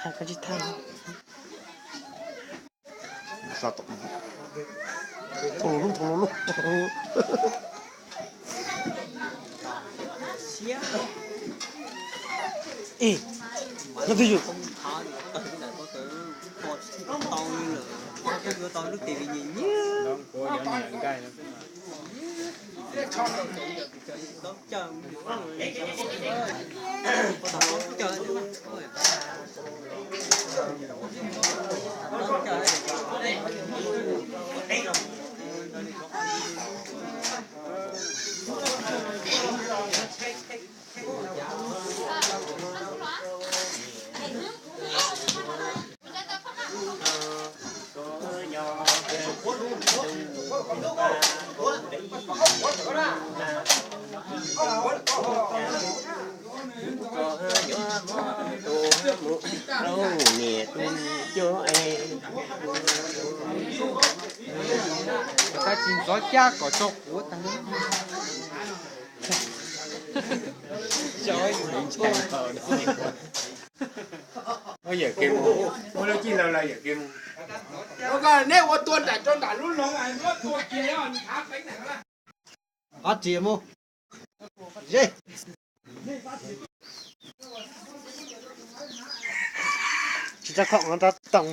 Thaj koj tsis thaj. Thau lub, thau lub. Ej, no twg yus. Tab sis ntxov cab kom tso quav tag. Yawm kev mus, muaj lub cij laug lawm yawm kev mus. Neb ua tua nram rau nram lub loog, muab tua kiag, qhov tsis mus. Ze. Tsis tau khoom no rau toom.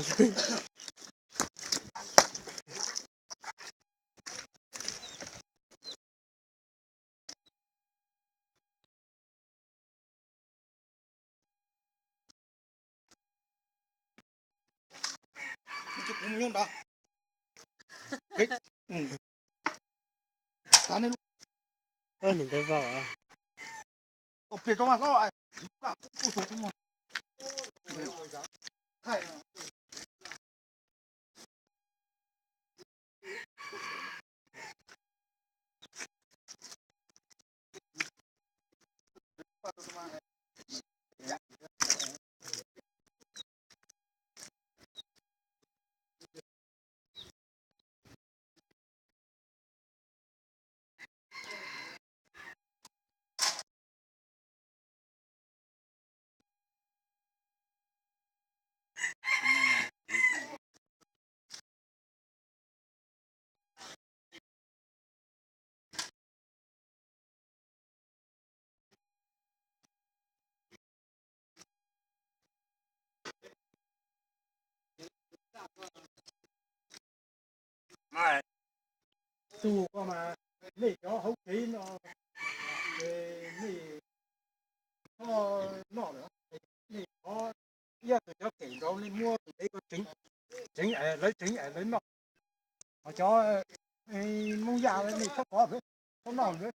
Tus koj mas nej cov hauv kev no, nej txhob noj lawm, nej qhov iab tus cov kev nraud nej muab tus dev ko tseev, tseev es lawv tseev es lawv noj. Ho cov Hmoob Yaj nej txhob kov, txhob noj lawm.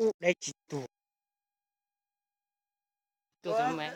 Ub, dab tsi tuag. Tuag mas.